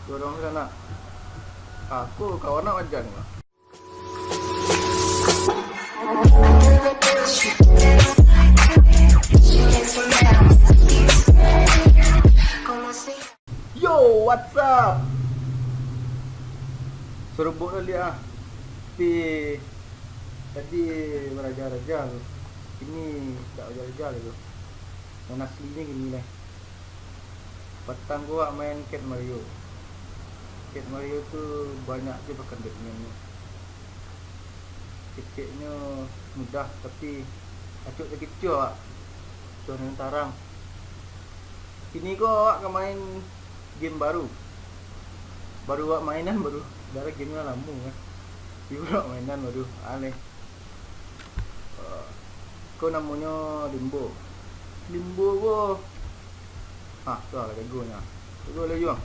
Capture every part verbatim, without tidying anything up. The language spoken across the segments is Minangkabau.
Dorong sanak. Aku kawan nak wajan lah. Yo, what's up? Serubuk tadi ah. Tapi tadi baraja-raja tu. Kini tak baraja-raja tu. Nan aslinyo kini lah. Patang ko awak main Cat Mario. Cat Mario tu banyak jo bakandeknyo. Keceknyo mudah, tapi acok takicuah awak. Cuahnyo tarang. Kini ko awak ka main game baru. Baru awak mainan baru. Dari game nan lamo kan. Tibo awak mainan baru. Aneh. Ah, ko namonyo Limbo. Limbo ko. Ah, tu lah jagonyo. Jago laju, Bang.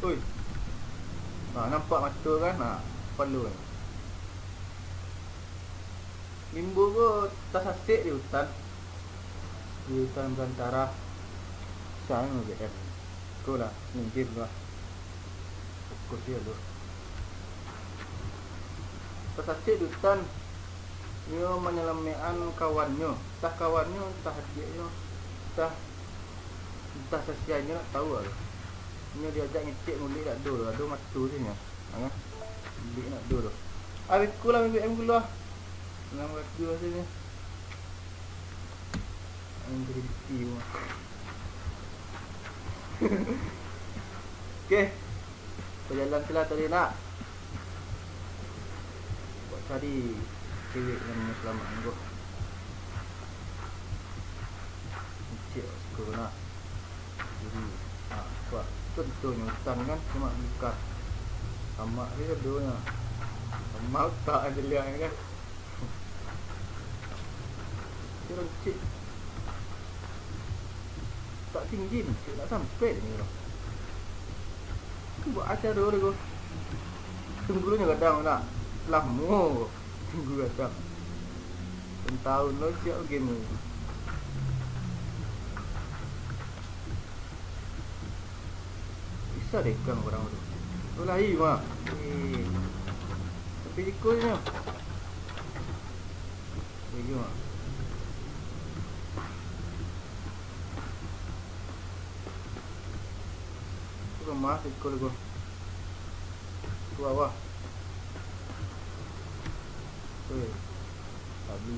Oi. Ah, nampak mato kan? Ah, follow kan. Limbo ko tasasek di hutan. Di hutan belantara. Sayang B M. Ko lah, minggir lah. Fokus je dulu. Tasasek di hutan, inyo manyalamekan kawannyo. Entah kawannyo, entah adiaknyo, entah, entah sasianyo, ndak tahu lah. Inyo diajak ngecek mulek ndak ado, ado mato se nyo. Ha, mulek ndak ado. Abih ko lah B M ko lah. Nan bagus se nyo. Angin berhenti. Oke. Bajalan sila tadi nak. Buat cari cewek nan selamat ko. Cek siko nak. Jadi, ah, kuat. Contohnyo hutan kan, cuma buka. Sama dia dua. Sama utak aja lihat kan. Kiro cik tak tinggi ni, cik nak sampai ni lah. Buat acara dia ko. Tunggu ni kadang nak lamo tunggu kadang. Sataun lo siap game ni. Bisa dekang urang tu. Tu lai mah. Eh. Tapi siko je nyo. Iyo mah. Tu lemah siko ko. Tu bawah. Weh, babi.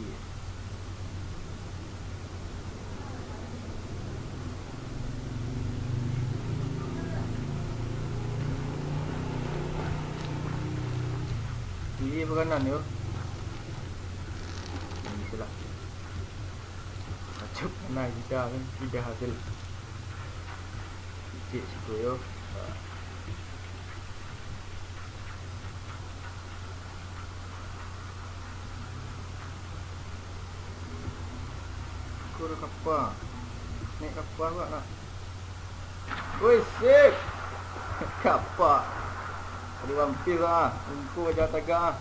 Kiri apa kanan yo? Ini salah. Macam mana kita kan, kita hasil. Cik situ yo. Ko ado kapa. Naik kapa awak nak. Woi, sip. Kapa. Tadi One Piece ah. Ungku aja tagak ah.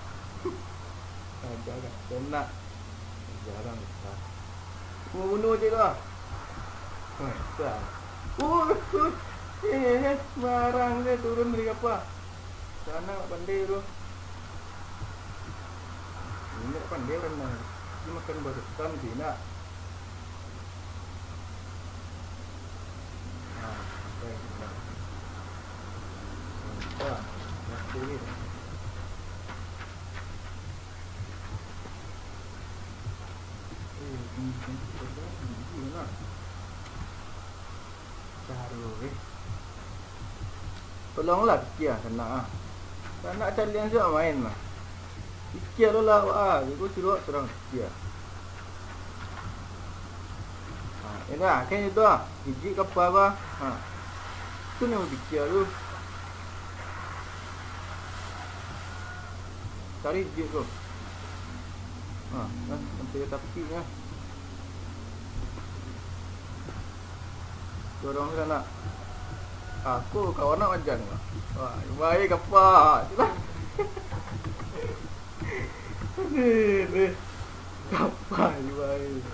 Aja agak penak. Jarang besar. Bunuh je lah. Woi, besar. Uh, uh. Eh, eh, eh. Barang dia turun dari kapa. Sana pandai tu. Ini pandai berenang. Dia makan barutan dia nak. Nah, pandai berenang. Mantap. Mantap ni. Eh, ini cantik saja. Ini nak. Caro, eh. Tolonglah pikia sanak ah. Sanak caliak sajo main lah. Pikia lo lah awak ah. Beko suruah surang pikia. Ha, yo dah, kan itu ah. Ijik kapa bah. Ha. Tu nan pikia tu. Cari ijik tu. Ha, nah, sampai tapi nya. Dorong sanak. Aku kawan nak wajan lah. Wah, baik kapa. Aduh, kapa baik.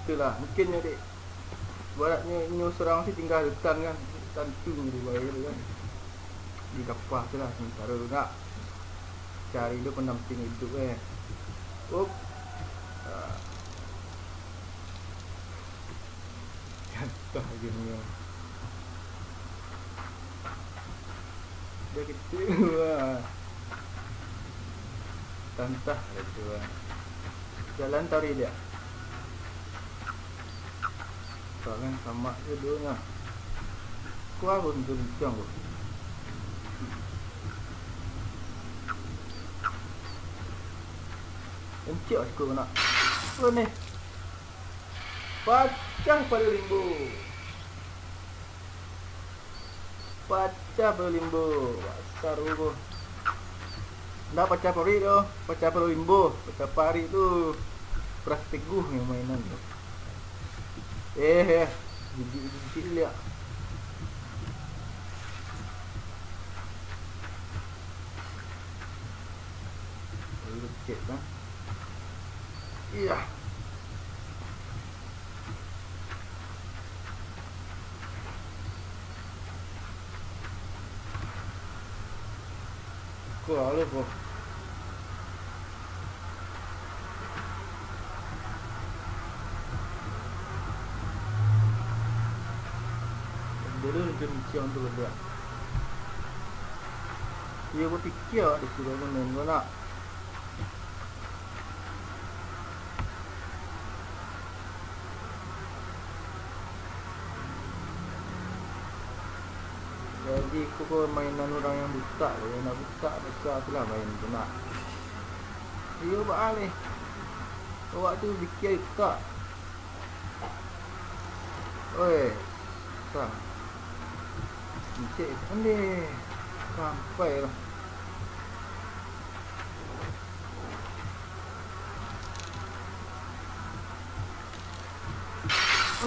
Itulah, mungkin nyo dek. Ibaratnyo inyo surang tu tingga hutan kan. Tantu nyo baik tu kan. Kapah tu lah sementaro nak cari dulu pendamping hidup, eh. Up. Ah. Jatuh je ni. Dia kecil lah. Tantah lah tu lah. Jalan tari dia. Soalnya sama je dulu lah. Kuah pun kencang tu. Encik aku nak. Apa ni? Pacah pado limbo. Pacah pado limbo. Saru ko. Ndak pacah paruik doh, pacah pado limbo. Pacah paruik tu beras teguh yang mainan tu. Eh, eh. Jijik-jijik liak. Lecet kan. Iya. Kuah lu, kuah. Dulu kencang tu dia. Iyo, bapikia di siko main bola. Jadi, iko ko mainan urang yang butak, urang yang butak, biaso tu lah main tu nak. Iyo, baaleh. Awak tu pikia butak. Oi, sa-, encik, ondeh, sampai lah.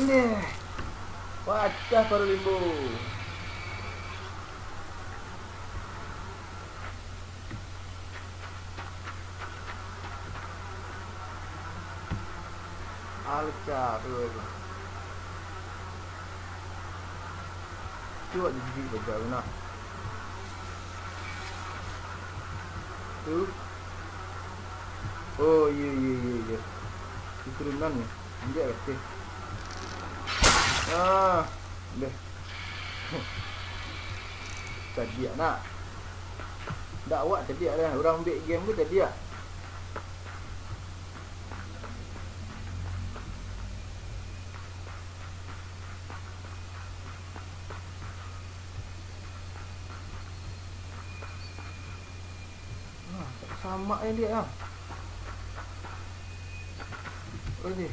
Ondeh, pacah pado limbo. Alca tu, tu. Cuak jijik baja tu nak. Tu. Oh, iyo, iyo, iyo, iyo. Keturunan ni. Anjak lah, okey. Ah, deh. Cadiak nak. Ndak awak cadiak dah. Urang ambek game tu cadiak. Nah, samak je liak lah. Oi, ni.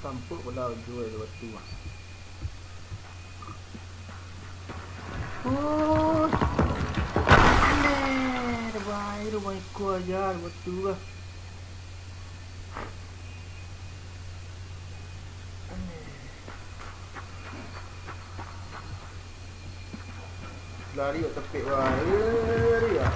Tampuk pula ujung dia batu lah. Ush. Aneh, dah baik, dah baik, ikut aja batu lah. Aneh. Lari kat tepik, wah. Lari, lari, lari, ah.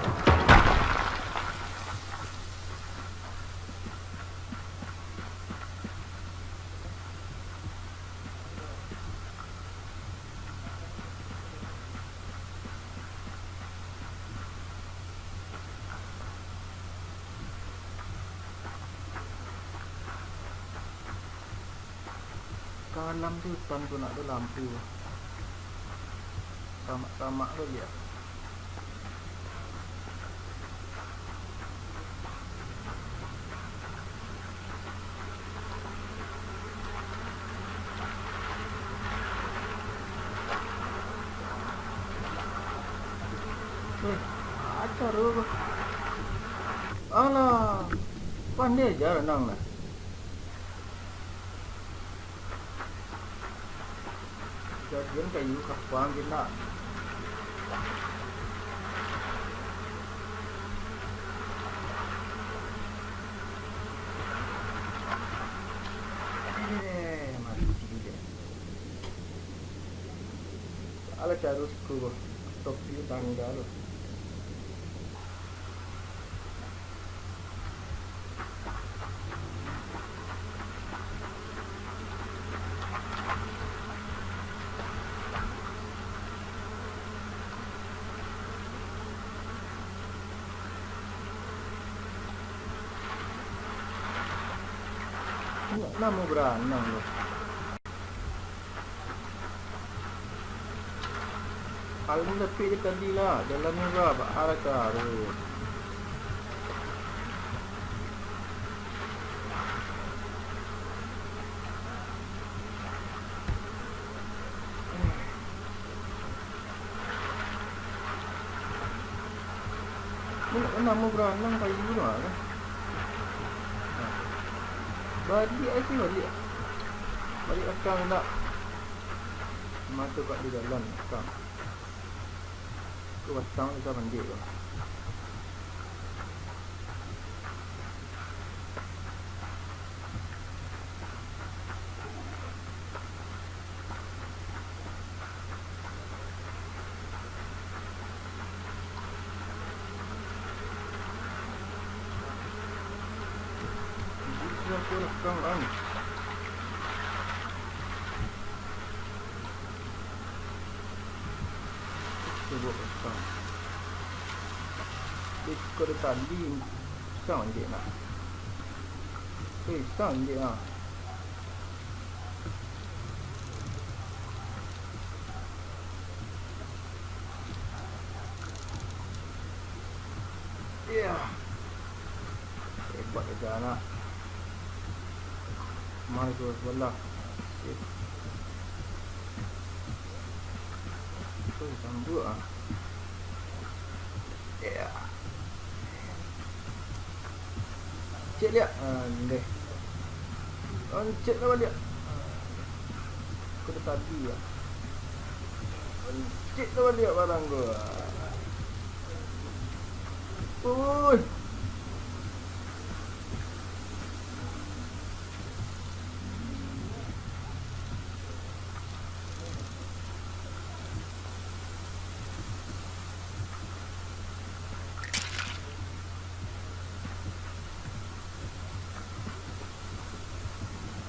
Kalam tu hutan tu nak ado lampu. Tamak-tamak tu liak. Eh, acar tu. Alah, pandai ja ranang lah. Jadian kayu kapang kena. Eh, mati dia. Alah, carus ku topi tangga tu. Namo baranang tu. Alun dapek je tadi lah, dalam murah, bak harga tu. Ni nak namo baranang kayu tu lah kan. Baliak ai, baliak. Baliak akang nak. Mato kat di dalam akang. Tu batang tu sa mandiak tu. Cubo pasang. Iko di tadi, pisang injek nak. Tu pisang injek nak. Iya. Hebat aja nak. Mari ke sebelah. Sip. Tu sambut ah. Iya. Cek liak. Ah, ndeh. Ancik lah baliak. Kau dah tadi lah. Ancik lah baliak barang kau. Ui.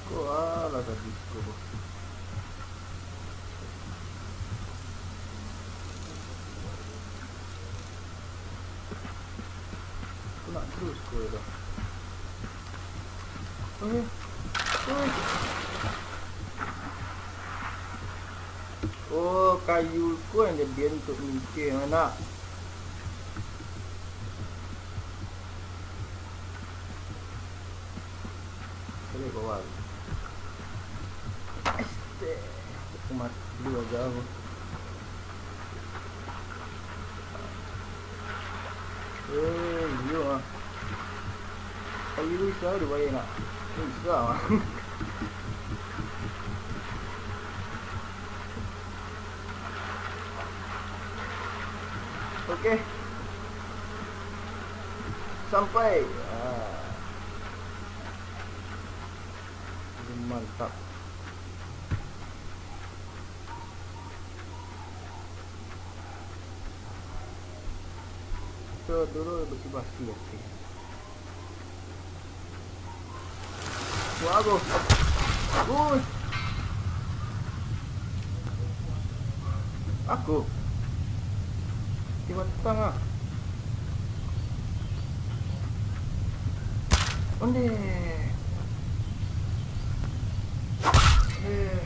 Ko alah tadi ko. Ko nak terus ko dah. Oke. Oke. Oh, kayu ko yang jadian untuk mincing, anak. Boleh bawah. Astaga. Aku mati dulu aja aku. Eh, iyo ah. Kayu bisa dibayar nak. Bisa ah. Oke. Sampai. Ah. Mantap. Kito dulu basi-basi ati. Wah, aku. Ui. Aku. Di batang ah. Onde. Eh.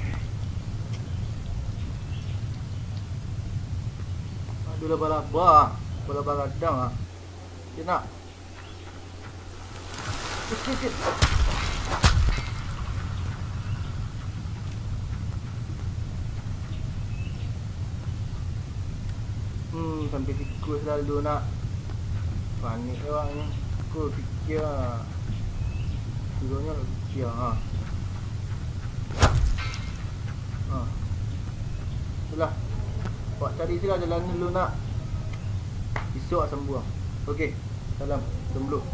Aduh, laba-laba. Laba-laba gadang ah. Dia nak. Cik, cik, cik. Hmm, sampai siko selalu nak. Panik awak ni. Ko pikia. Dulunyo nak pikia, ha. Ha. Itulah. Awak cari sila jalan dulu nak. Isuak sambuang. Oke. Salam. Jomblo.